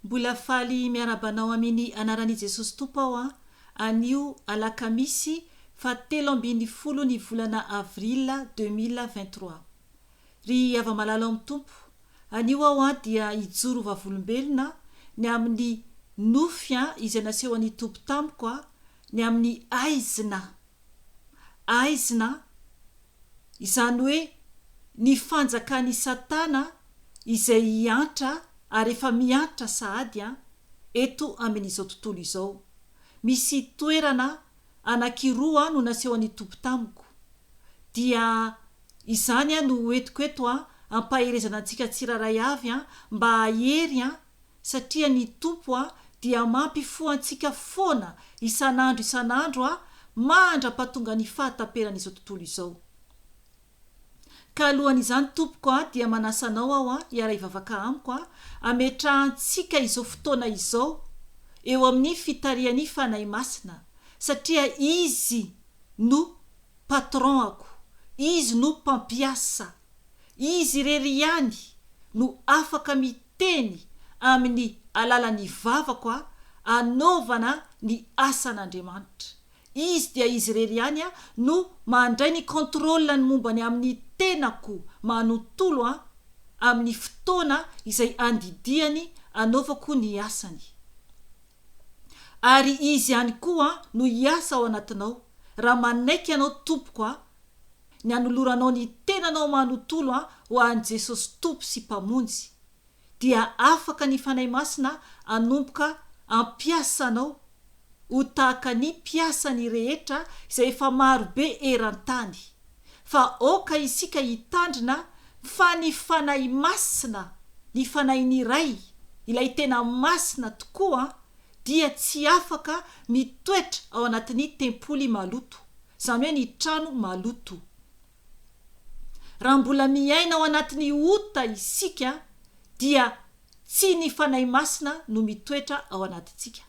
Mbola faly miarahaba anao amin ny anaran i Jesosy Tompo aho an, anio alakamisy faha 13 ny volana avril 2023. Ry hava-malala ao amin'ny Tompo, anio aho an dia hijoro ho vavolombelona ny amin'ny nofy an izay nasehon'ny Tompo tamiko an, ny amin'ny aizina, aizina, izany hoe ny fanjakan'i Satana izay hiantra ary efa miantra sahady an eto amin'izao tontolo izao. Misy toerana anakiroa no nasehon'ny Tompo tamiko. Dia izany no ho entiko eto hampaherezana antsika tsirairay avy mba hahery satria ny Tompo dia mampifoha antsika foana isan'andro isan'andro mandra-pahatonga ny fahataperan'izao tontolo izao. Ka alohan'izany tompoko dia manasa anao aho hiara-hivavaka amiko hametrahantsika izao fotoana izao eo amin'ny fitarihan'ny Fanahy Masina satria Izy no patron-ako, Izy no mpampiasa. Izy irery ihany no afaka miteny amin'ny alalan'ny vavako hanaovana ny asan'Andriamanitra. Izy dia Izy irery ihany no mandray ny contrôle ny momba ny amin'ny tenako manontolo amin'ny fotoana izay andidiany anaovako ny asany. Ary Izy ihany koa no hiasa ao anatinao raha manaiky ianao tompoko ny hanoloranao ny tenanao manontolo ho an'i Jesosy Tompo sy Mpamonjy, dia afaka ny Fanahy Masina hanomboka hampiasa anao ho tahaka ny mpiasany rehetra izay efa maro be eran-tany. Fa aoka isika hitandrina fa ny Fanahy Masina, ny Fanahin'ny Ray, ilay tena Masina tokoa, dia tsy afaka mitoetra ao anatin'ny tempoly maloto, izany hoe ny trano maloto. Raha mbola miaina ao anatin'ny ota isika dia tsy ny Fanahy Masina no mitoetra ao anatintsika.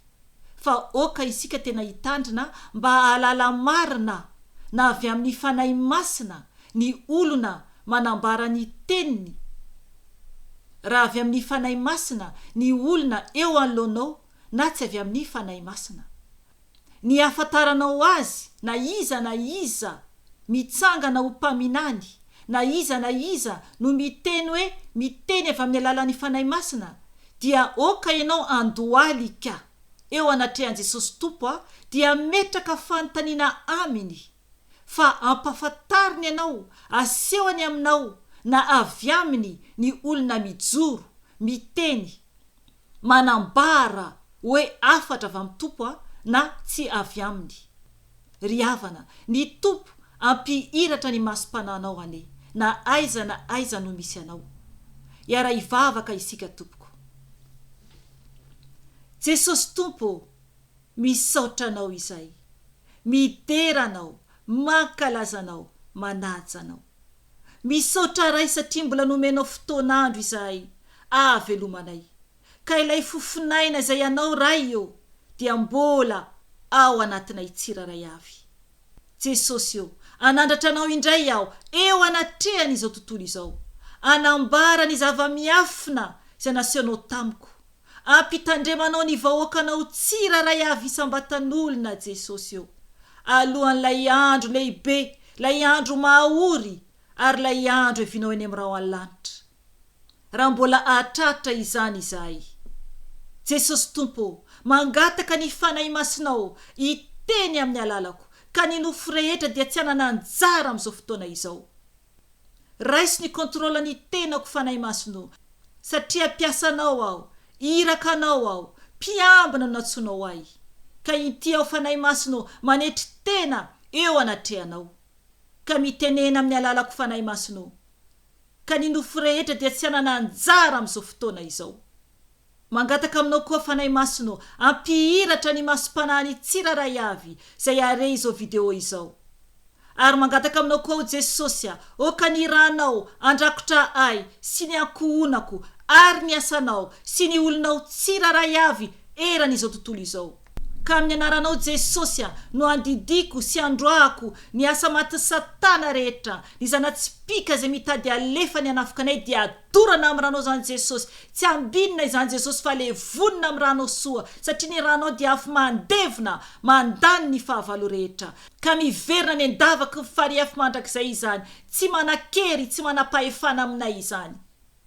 Fa aoka isika tena hitandrina mba hahalala marina na avy amin'ny Fanahy Masina ny olona manambara ny Teniny, raha avy amin'ny Fanahy Masina ny olona eo anoloanao na tsy avy amin'ny Fanahy Masina. Ny hahafantaranao azy na iza na iza mitsangana ho mpaminany, na iza na iza no miteny hoe miteny avy amin'ny alalan'ny Fanahy Masina dia aoka ianao handohalika eo anatrehan'i Jesosy Tompo dia hametraka fanontaniana Aminy fa ampafantariny anao, asehony aminao na avy Aminy ny olona mijoro, miteny, manambara hoe hafatra avy amin'ny Tompo na tsy avy Aminy. Ry havana, ny Tompo ampihiratra ny masom-panahinao anie, na aiza na aiza no misy anao. Hiara-hivavaka isika tompoko. Jesosy Tompo ô, misaotra Anao izahay. Midera Anao, mankalaza Anao, manaja Anao. Misaotra Ray satria mbola nomenao fotoan'andro izahay ahavelomanay. Ka ilay fofon'aina izay Anao Ray ô dia mbola ao anatinay tsirairay avy. Jesosy ô, anandratra Anao indray aho eo anatrehan'izao tontolo izao. Anambara ny zava-miafina izay nasehonao tamiko. Ampitandremanao ny vahoakanao tsirairay avy isam-batan'olona Jesosy ô. Alohan'ilay andro lehibe, ilay andro mahaory ary ilay andro hevianao eny amin'ny rahona lanitra. Raha mbola hahatratra izany izahay. Jesosy Tompo ô, mangataka ny Fanahy Masinao hiteny amin'ny alalako, ka ny nofo rehetra dia tsy hanana anjara amin'izao fotoana izao. Raiso ny contrôle ny tenako Fanahy Masina ô, satria mpiasanao aho, iraka anao aho, mpiambina no nantsoinao ahy. Ka inty aho Fanahy Masina ô, manetry tena eo anatrehanao. Ka mitenena amin'ny alalako Fanahy Masina ô. Ka ny nofo rehetra dia tsy hanana anjara amin'izao fotoana izao. Mangataka aminao koa Fanahy Masina ô, ampihiratra ny masom-panahin'ny tsirairay avy izay hare izao video izao. Ary mangataka aminao koa aho Jesosy a, oka ny ranao andrakotra ahy sy ny ankohonako ary ny asanao sy ny olonao tsirairay avy eran'izao tontolo izao. Ka amin'ny anaranao Jesosy a, no andidiako sy androahako ny asa matin'i satana rehetra, ny zana-tsipìka izay mitady alefa ny hanafika anay dia dorana amin'ny ranao izany Jesosy, tsy ambinina izany Jesosy fa levonina amin'ny ranao soa, satria ny ranao dia afo mandevona, mandany ny fahavalo rehetra. Ka miverina any an-davaky ny farihy afo mandrakizay izany, tsy manan-kery, tsy manam-pahefana aminay izany.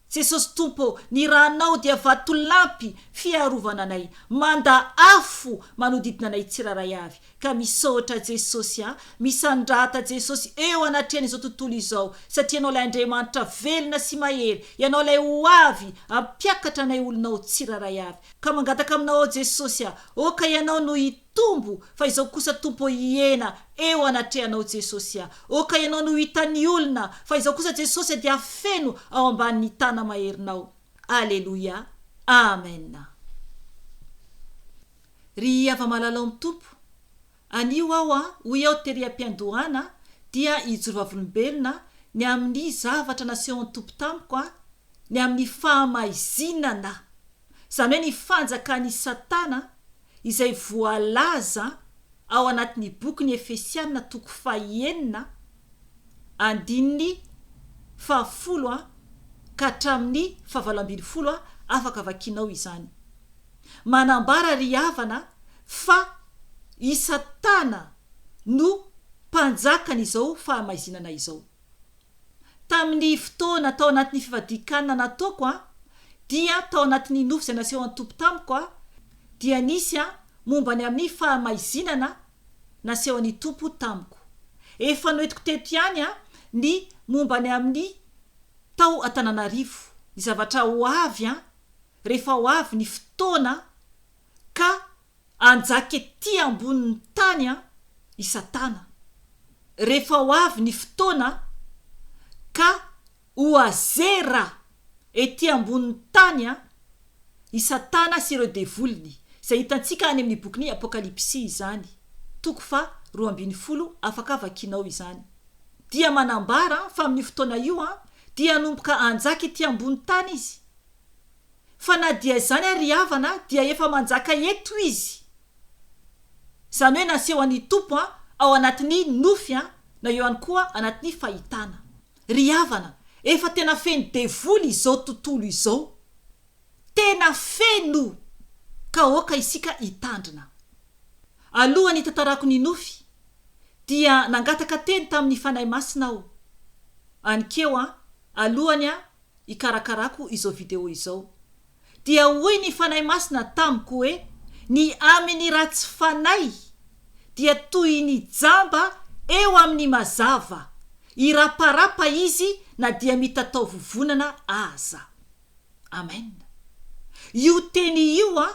Jesosy Tompo ô, ny ranao dia vatolampy fiarovana anay, manda afo manodidina anay tsirairay avy, ka misaotra Jesosy a, misandrata Jesosy eo anatrehan'izao tontolo izao, satria Ianao ilay Andriamanitra velona sy mahery, Ianao ilay ho avy hampiakatra anay olonao tsirairay avy, ka mangataka aminao aho Jesosy a, oka Ianao no Tombo fa izao kosa Tompo hihena eo anatrehanao Jesosy a! Oka ianao no hitan'ny olona fa izao kosa Jesosy a dia feno ao ambanin'ny tana maherinao. Aleloia. Amen. Ry hava-malala ao amin'ny Tompo, anio aho a, hoy aho tery am-piandohana, dia hijoro vavolombelona ny amin'ny zavatra nasehon'ny Tompo tamiko a, ny amin'ny fahamaizinana, izany hoe ny fanjakan'i Satana izay voalaza ao anatin'ny bokin'ny Efesiana toko fahenina andininy fahafolo ka hatramin'ny fahavalo ambinifolo, afaka vakianao izany. Manambara ry havana fa i Satana no mpanjakan'izao fahamaizinana izao. Tamin'ny fotoana tao anatin'ny fivadian-kanina nataoko an, dia tao anatin'ny nofy izay nasehon'ny Tompo tamiko an, dia nisy an, momba ny amin'ny fahamaizinana nasehon'ny Tompo tamiko. Efa noentiko teto ihany an, ny momba ny amin'ny tao Antananarivo, ny zavatra ho avy an, rehefa ho avy ny fotoana ka Hanjaka ety ambonin'ny tany i Satana, rehefa ho avy ny fotoana ka ho azera ety ambonin'ny tany i Satana sy ireo devoliny, izay hitantsika any amin'ny bokin'ny Apokalypsy izany, toko faha 12, afaka vakianao izany. Dia manambara fa amin'io fotoana io dia hanomboka hanjaka ety ambony tany izy. Fa na dia izany ary ry havana dia efa manjaka eto izy. Izany hoe naseho an'i Tompo an ao anatin'ny nofy an na eo ihany koa anatin'ny fahitana. Ry havana, efa tena feno devoly izao tontolo izao. Tena feno! Ka aoka isika hitandrina. Alohan'ny hitantarako ny nofy dia nangataka teny tamin'ny Fanahy Masina aho. Anikeo an, alohany an hikarakarako izao video izao. Dia hoy ny Fanahy Masina tamiko hoe, Ny amin'ny ratsy fanahy dia toy ny jamba eo amin'ny mazava, hiraparapa izy na dia mitatao vovonana aza. Amen. Io teny io an,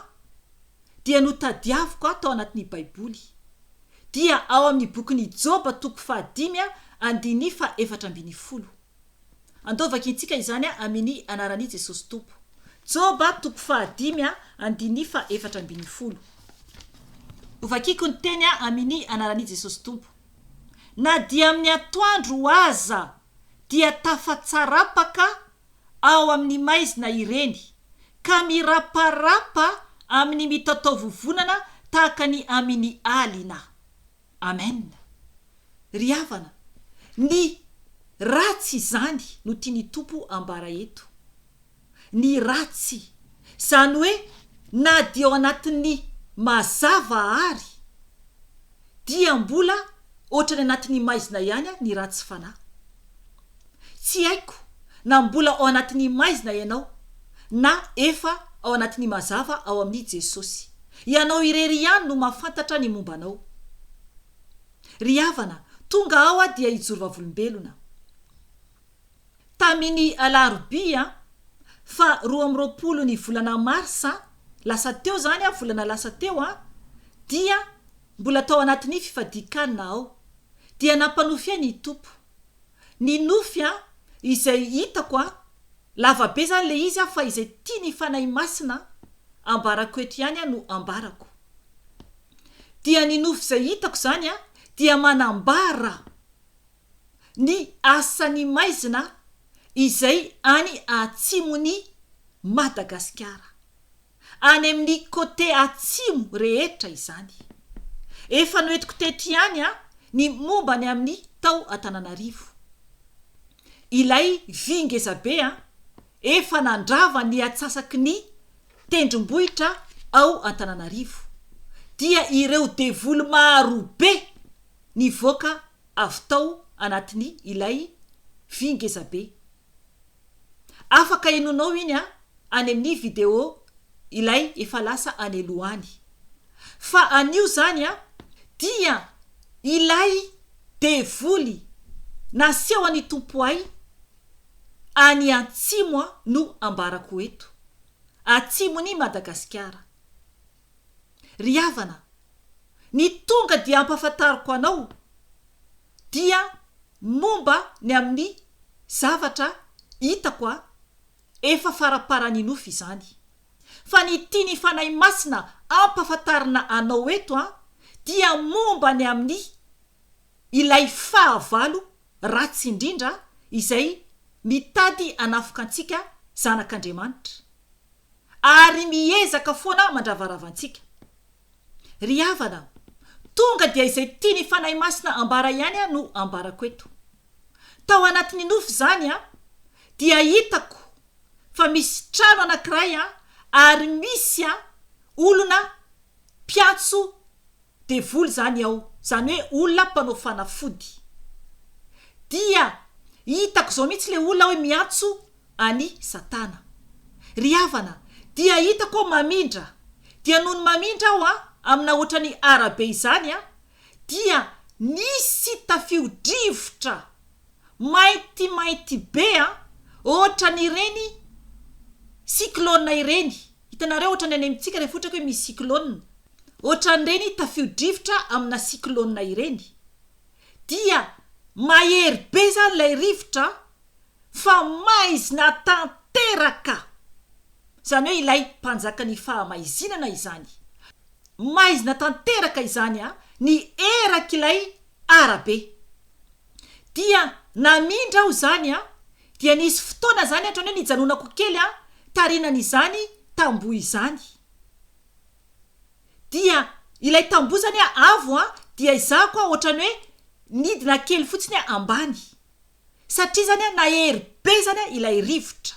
dia notadiaviko ato ao anatin'ny Baiboly. Dia ao amin'ny bokin'i Joba toko fahadimy andininy faha 14. Andao vakintsika izany amin ny anaran' i Jesosy Tompo. Joba toko fahadimy andininy faha 14. Hovakiko ny teny amin ny anaran' i Jesosy Tompo. Na dia amin' ny atoandro aza dia tafatsarapaka ao amin' ny maizina ireny, ka miraparapa amin' ny mitataovovonana tahaka ny amin' ny alina. Amen! Ry havana, ny ratsy izany no tian'i Tompo ambara eto. Ny ratsy. Izany hoe na dia ao anatin'ny mazava ary dia mbola ohatran'ny anatin'ny maizina ihany ny ratsy fanahy. Tsy haiko na mbola ao anatin'ny maizina ianao na efa ao anatin'ny mazava ao amin'i Jesosy. Ianao irery ihany no mahafantatra ny momba anao. Ry havana, tonga aho aho dia hijoro vavolombelona. Tamin'ny alarobia faha 22 ny volana marsa lasa teo izany aho, volana lasa teo aho, dia mbola tao anatin'ny fifadian-kanina aho. Dia nampanofy ahy ny Tompo. Ny nofy an, izay hitako an, lava be zany le izy an, fa izay tian'ny Fanahy Masina ambarako eto ihany an no ambarako. Dia ny nofy izay hitako izany an, dia manambara ny asan'ny maizina izay any atsimon'i Madagasikara. Any amin'ny côté atsimo rehetra izany. Efa noentiko teto ihany ny momba ny amin'ny tao Antananarivo. Ilay vy ngezabe efa nandrava ny atsasaky ny tendrombohitra ao Antananarivo. Dia ireo devoly marobe nivoaka avy tao anatin'ny ilay vy ngezabe. Afaka henoinao iny an, any amin'ny video ilay efa lasa any aloha any. Fa anio izany an, dia ilay devoly naseho an'i Tompo ahy any antsimo no ambarako eto. Atsimon'i Madagasikara. Ry havana, ny tonga dia ampahafantariko anao dia momba ny amin'ny zavatra hitako a, efa faramparan'ny nofy izany. Fa ny tian'ny Fanahy Masina ampahafantarina anao eto a, dia momba ny amin'ny ilay fahavalo ratsy indrindra izay mitady hanafoka antsika zanak'Andriamanitra. Ary miezaka foana mandravarava antsika. Ry havana, tonga dia izay tian'ny Fanahy Masina ambara ihany no ambarako eto. Tao anatin'ny nofy izany dia hitako fa misy trano anankiray ary misy olona mpiantso devoly izany ao, izany hoe olona mpanao fanafody. Dia hitako izao mihitsy ilay olona hoe miantso an'i Satana. Ry havana, dia hitako aho mamindra, dia nony mamindra aho an, amina ohatran'ny arabe izany an, dia nisy tafio-drivotra maintimainty be an, ohatran'ireny cyclone ireny, hitanareo ohatran'ny any amintsika rehefa ohatra ka hoe misy cyclone, ohatran'ireny tafio-drivotra amina cyclone ireny, dia mahery be izany ilay rivotra an, fa maizina tanteraka, izany hoe ilay mpanjakan'ny fahamaizinana izany, maizina tanteraka izany ny erak'ilay arabe. Dia namindra aho izany dia nisy fotoana izany hatrany hoe nijanonako kely tarinan'izany tamboho izany. Dia ilay tamboho izany avo dia izaho koa ohatran'ny hoe nidina kely fotsiny ambany. Satria zany an nahery be zany an ilay rivotra.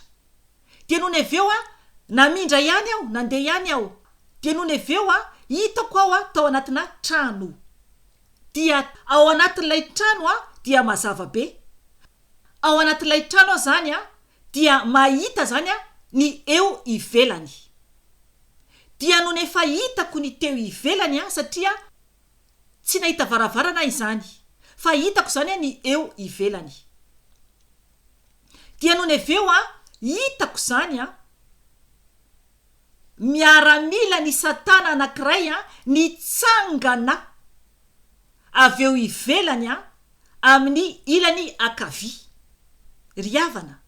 Dia nony avy eo an namindra ihany aho, nandeha ihany aho. Dia nony avy eo an hitako aho an tao anatina trano. Dia ao anatin'ilay trano an dia mazava be. Ao anatin'ilay trano aho zany an dia mahita zany an ny eo ivelany. Dia nony efa hitako ny teo ivelany an satria Tsy nahita varavarana aho izany, fa hitako izany ny eo ivelany. Dia nony avy eo an, hitako izany an, miaramila ny satana anankiray an, nitsangana avy eo ivelany an, amin'ny ilany ankavia. Ry havana,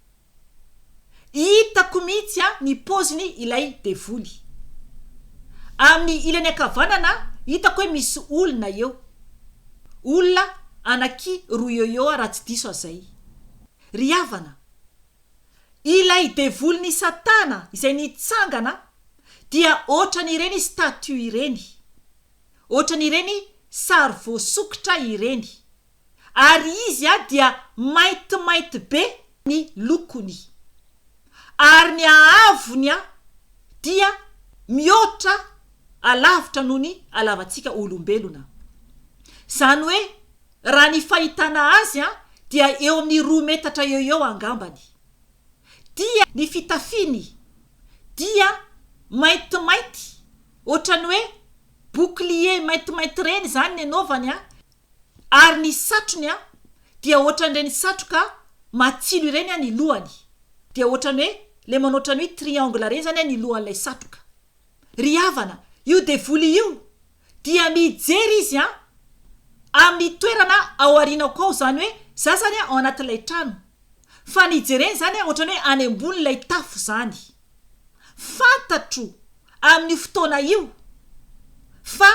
Hitako mihitsy an ny paoziny ilay devoly. Amin'ny ilany ankavanana hitako hoe misy olona eo. Olona anaky roa eo eo raha tsy diso aho zay. Ry havana, ilay devolin'i satana izay nitsangana dia ohatran'ireny statue ireny. Ohatran'ireny sary voasokitra ireny. Ary izy dia maintimainty be ny lokony. Ary ny haavony dia mihoatra alavitra noho ny halavantsika olombelona. Izany hoe raha ny fahitana azy dia eo amin'ny roa metatra eo eo angambany. Dia ny fitafiny dia maintimainty ohatran'ny hoe bouclier maintimainty ireny izany ny anaovany. Ary ny satrony an, dia ohatran'ireny satroka matsilo ireny an ny lohany. Dia ohatran'ny hoe le manao ohatran'ny hoe triangle ireny izany an ny lohan'ilay satroka. Ry havana, io devoly io dia mijery izy an amin'ny toerana ao aorianako ao, izany hoe za izany an ao anatin'ilay trano. Fa ny jereny izany an ohatran'ny hoe any ambonin'ilay tafo izany. Fantatro amin'io fotoana io fa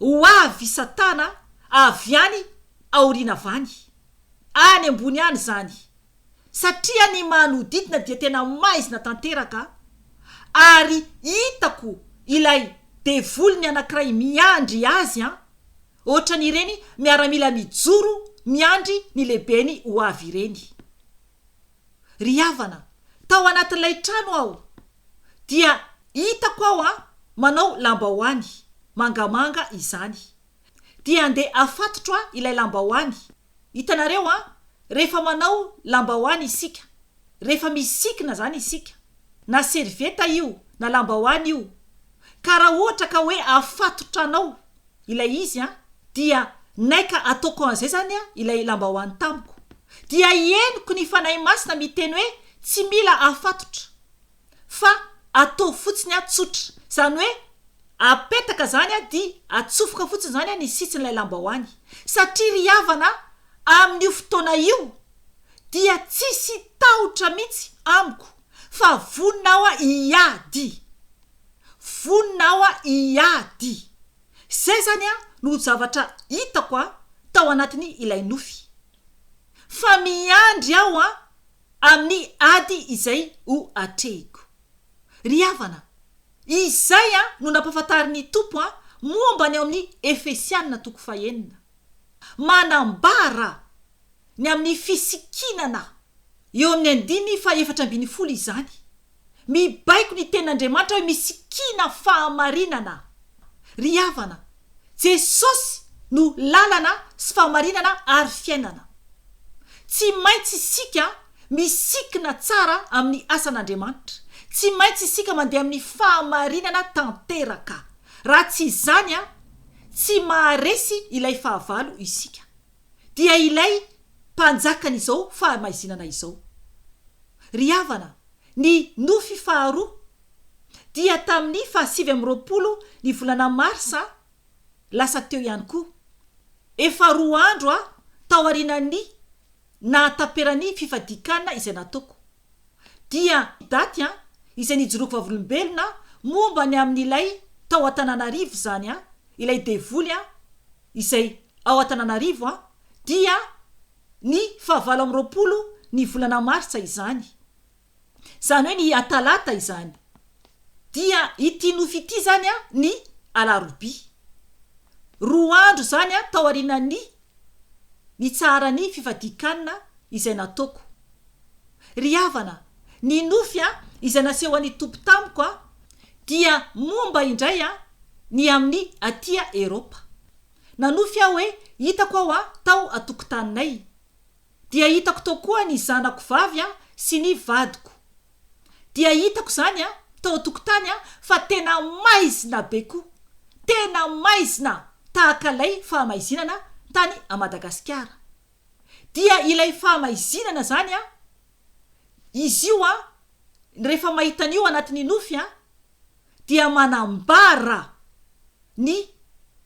ho avy Satana avy any aoriana avy any, any ambony any izany, satria ny manodidina dia tena maizina tanteraka ary hitako. ilay devoly ny anankiray miandry azy an, ohatran'ireny miaramila mijoro miandry ny lehibeny ho avy ireny. Ry havana, tao anatin'ilay trano aho dia hitako aho an manao lambahoany, mangamanga izany. Dia andeha afatotro aho ilay lambahoany. Hitanareo an, rehefa manao lambahoany isika, rehefa misikina izany isika, na servieta io na lambahoany io, ka raha ohatra ka hoe afatotra anao ilay izy an, dia naika ataoko an'izay izany an ilay lambahoany tamiko. Dia henoko ny Fanahy Masina miteny hoe tsy mila afatotra. Fa ataovy fotsiny an tsotra. Izany hoe apetaka izany an dia atsofoka fotsiny izany an ny sisin'ilay lambahoany. Satria ry havana amin'io fotoana io dia tsisy tahotra mihitsy amiko fa vonona aho hiady. Vonona aho hiady. Izay izany an no zavatra hitako an tao anatin'ny ilay nofy. Fa miandry aho an amin'ny ady izay ho atrehiko. Ry havana, izay no nampahafantarin'ny Tompo momba ny ao amin'ny Efesiana toko fahenina. Manambara ny amin'ny fisikinana eo amin'ny andininy fahefatra ambin'ny folo izany. Mibaiko ny Tenin'Andriamanitra hoe misikina fahamarinana. Ry havana, Jesosy no lalana sy fahamarinana ary fiainana. Tsy maintsy isika misikina tsara amin'ny asan'Andriamanitra. Tsy maintsy isika mandeha amin'ny fahamarinana tanteraka. Raha tsy izany, tsy maharesy ilay fahavalo isika. Dia ilay mpanjakan'izao fahamaizinana izao. Ry havana, ny nofy faharoa dia tamin'ny faha 29 ny volana marsa lasa teo ihany koa. Efa 2 andro aho taorianan'ny nahataperan'ny fifadian-kanina izay nataoko. Dia daty an, izay nijoroako vavolombelona momba ny amin'ilay tao Antananarivo izany an, ilay devoly an, izay ao Antananarivo an, dia ny faha 28 ny volana martsa izany. Izany hoe ny atalata izany. Dia ity nofy ity izany an, ny alarobia. 2 andro izany an, taorianan'ny nitsaharan'ny fifadian-kanina izay nataoko. Ry havana, ny nofy an, izay nasehon'ny Tompo tamiko an, dia momba indray an, ny amin'ny aty Eropa. Nanofy aho hoe hitako aho an, tao an-tokotaninay. Dia hitako tao koa ny zanako vavy an, sy ny vadiko. Dia hitako izany an, tao an-tokotany an, fa tena maizina be koa. Tena maizina tahaka ilay fahamaizinana tany a Madagasikara. Dia ilay fahamaizinana izany an, izy io an, rehefa mahita an'io anatin'ny nofy an, dia manambara ny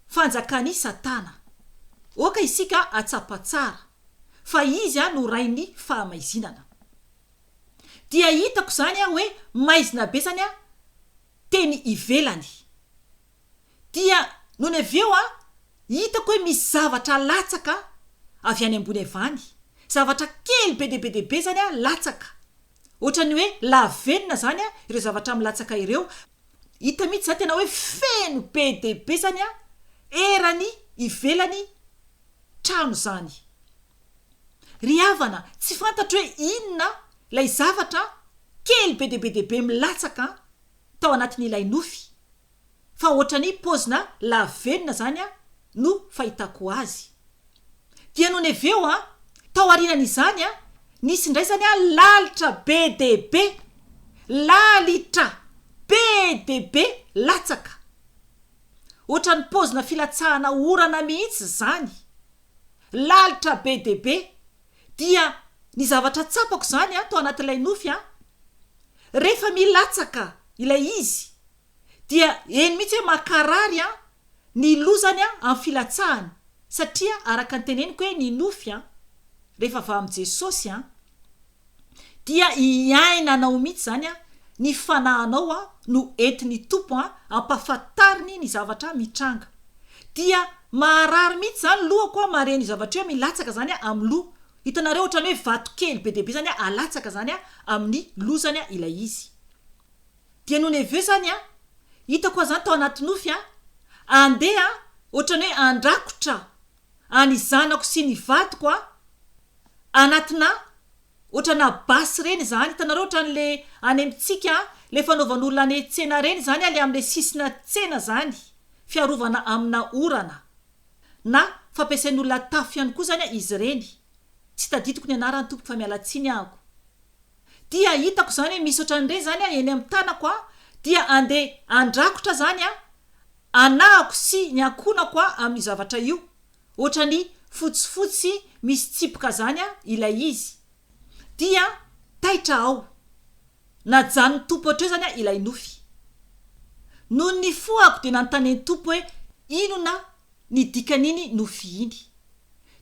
fanjakan'i Satana. Oka isika hatsapa tsara fa izy no rain'ny fahamaizinana. Dia hitako izany hoe maizina be izany teny ivelany. Dia nony avy eo hitako hoe misy zavatra latsaka avy any ambony avy any. Zavatra kely be dia be dia be izany latsaka. Ohatran'ny hoe lavenona izany ireo zavatra milatsaka ireo. Hita mihitsy izany tena hoe feno be dia be izany erany ivelany trano izany. Ry havana, tsy fantatro hoe inona ilay zavatra kely be dia be dia be milatsaka tao anatin'ilay nofy. Fa ohatran'ny paozina lavenona izany no fahitako azy. Dia nony avy eo an, tao aorianan'izany an, nisy indray izany an lalitra be dia be, lalitra be dia be latsaka. Ohatran'ny paozina filatsahana orana mihitsy izany. Lalitra be dia be. Dia ny zavatra tsapako izany an, tao anatin'ilay nofy an, rehefa milatsaka ilay izy, Dia eny mihitsy hoe makarary an ny lozany an amin'ny filatsahany satria araka ny teneniko hoe ny nofy an rehefa avy amin'i Jesosy an dia iainanao mihitsy izany an ny fanahinao an no entin'ny Tompo an ampahafantariny ny zavatra mitranga dia maharary mihitsy izany lohako an mahare an'io zavatra io milatsaka izany an amin'ny loha hitanareo ohatran'ny hoe vato kely be dia be izany an alatsaka izany an amin'ny lozany ilay izy. Dia nony avy eo izany an, Hitako aho zany tao anaty nofy a, andeha ohatran'ny hoe handrakotra any zanako sy ny vadiko a, anatina ohatrana basy reny izany, hitanareo ohatran'le any amintsika le fanaovan'olona any tsena reny izany a, le amle sisina tsena zany, fiarovana amina orana, na fampiasain'olona tafo ihany koa zany a izy ireny, tsy tadidiko ny anarany tompoko fa miala tsiny ahako. Dia hitako izany hoe misy ohatran'ireny izany eny amin'ny tanako a, dia andeha handrakotra izany a, anahako sy ny ankohonako a amin'io zavatra io. Ohatran'ny fotsifotsy misy tsipika izany a ilay izy. Dia taitra aho. Najanon'ny Tompo hatreo izany a ilay nofy. Nony nifohako dia nanontanian'ny Tompo hoe inona ny dikan'iny nofy iny.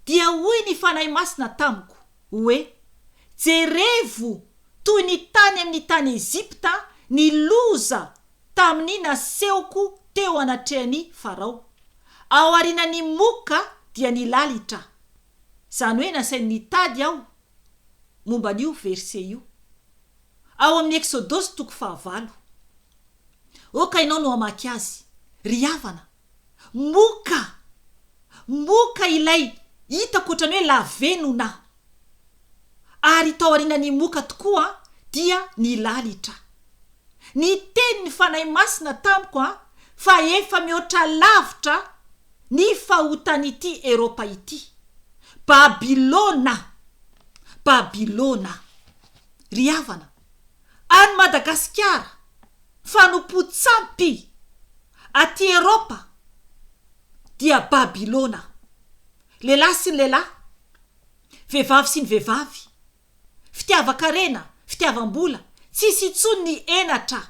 Dia hoy ny Fanahy Masina tamiko hoe, Jerevo toy ny tany amin'ny tany Egypta ny loza tamin'ny nasehoko teo anatrehan'i Farao. Aorianan'ny moka dia ny lalitra. Izany hoe nasainy nitady aho momba an'io verset io. Ao amin'ny Eksodosy toko fahavalo. Oka ianao no hamaky azy, ry havana. Moka! Moka ilay hitako ohatran'ny hoe lavenona. Ary taorianan'ny moka tokoa dia nilalitra. Niteny ny Fanahy Masina tamiko fa efa mihoatra lavitra ny fahotan'ity Eropa ity. Babylona! Babylona! Ry havana, any Madagasikara, fanompoan-tsampy! Aty Eropa dia Babylona. Lehilahy sy ny lehilahy, vehivavy sy ny vehivavy, fitiavan-karena, fitiavam-bola, tsisy intsony ny henatra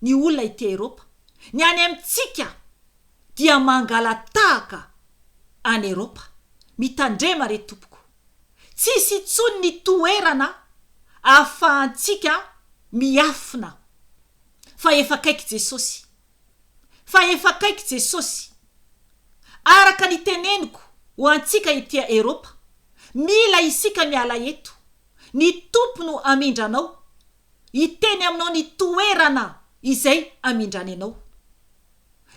ny olona ety Eropa. Ny any amintsika dia mangala-tahaka any Eropa. Mitandrema re tompoko. Tsisy intsony ny toerana ahafahantsika miafina fa efa akaiky Jesosy. Fa efa akaiky Jesosy. Araka ny teneniko ho antsika ety Eropa, mila isika miala eto. Ny Tompo no hamindra anao, hiteny aminao ny toerana izay hamindrany anao.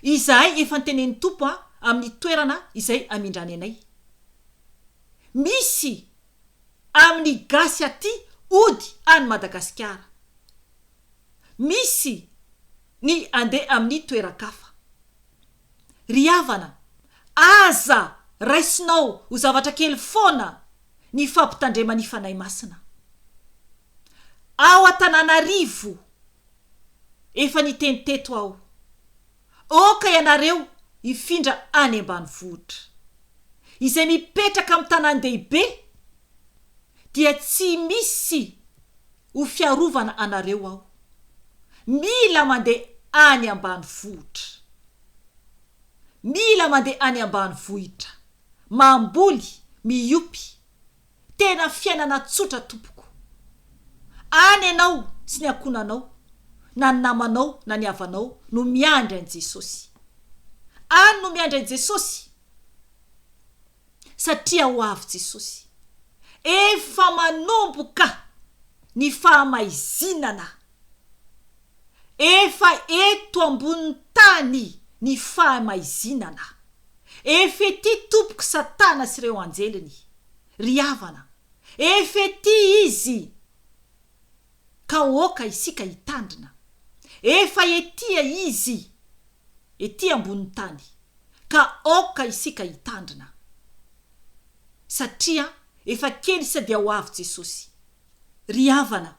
Izahay efa notenenin'ny Tompo amin'ny toerana izay hamindrany anay. Misy amin'ny gasy aty hody any Madagasikara. Misy ny andeha amin'ny toeran-kafa. Ry havana, aza raisinao ho zavatra kely foana ny fampitandreman'ny Fanahy Masina. Ao Antananarivo, efa niteny teto aho, aoka ianareo hifindra any ambanivohitra. Izay mipetraka amin'ny tanàn-dehibe dia tsy misy ho fiarovana anareo aho. Mila mandeha any ambanivohitra. Mila mandeha any ambanivohitra. Mamboly, miompy. Tena fiainana tsotra tompoko. Any ianao sy ny ankohonanao, na ny namanao na ny havanao no miandry an'i Jesosy. Any no miandry an'i Jesosy. Satria ho avy Jesosy. Efa manomboka ny fahamaizinana. Efa eto ambonin'ny tany ny fahamaizinana. Efa ety tompoko satana sy ireo anjeliny. Ry havana, efa ety izy ka oka isika hitandrina. Efa etia izy ety ambonin'ny tany ka aoka isika hitandrina satria efa kely sisa dia ho avy Jesosy. Ry havana,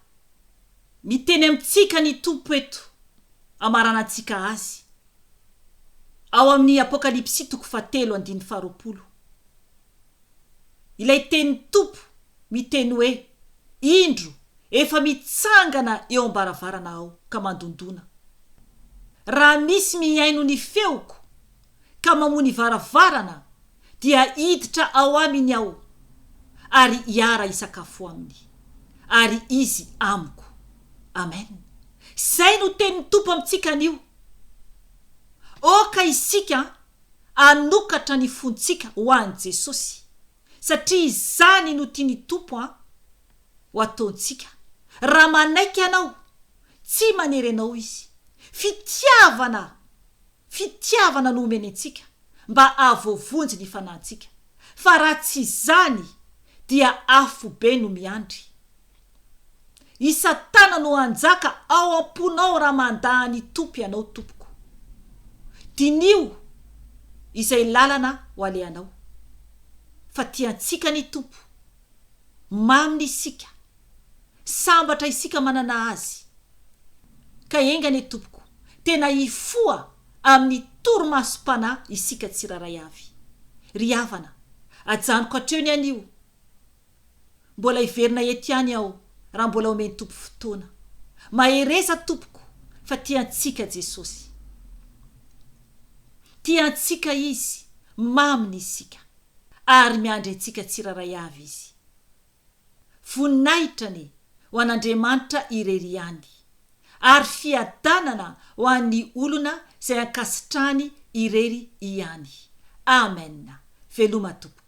miteny amintsika ny Tompo eto amaranantsika Azy ao amin'ny Apokalypsy toko fahatelo andininy faharoapolo. Ilay tenin'ny Tompo miteny hoe, Indro, efa mitsangana eo am-baravarana Aho ka mandondona. Raha misy mihaino ny feoko ka mamoha ny varavarana, dia hiditra ao aminy Aho ary hiara-hisakafo aminy, ary izy amiko. Amen. Izay no tenin'ny Tompo amintsika anio. Aoka isika hanokatra ny fontsika ho an'i Jesosy, satria izany no tian'ny Tompo ho ataontsika. Raha manaiky ianao, tsy manery anao Izy. Fitiavana! Fitiavana no omeny antsika mba hahavoavonjy ny fanahintsika, fa raha tsy izany dia afobe no miandry. I Satana no hanjaka ao am-ponao raha mandà an'i Tompo ianao tompoko. Diniho izay lalana ho alehanao. Fa tia antsika ny Tompo. Maminy isika. Sambatra isika manana Azy. Ka enga anie tompoko, tena hifoha amin'ny torimasom-panahy isika tsirairay avy. Ry havana, ajanoko hatreo ny anio. Mbola hiverina eto ihany aho raha mbola omen'ny Tompo fotoana. Mahereza tompoko fa tia antsika Jesosy. Tia antsika Izy, maminy isika. Ary miandry antsika tsirairay avy Izy. Voninahitra anie ho an'Andriamanitra irery ihany, ary fiadanana ho an'ny olona izay ankasitrahany irery ihany. Amen. Veloma tompoko.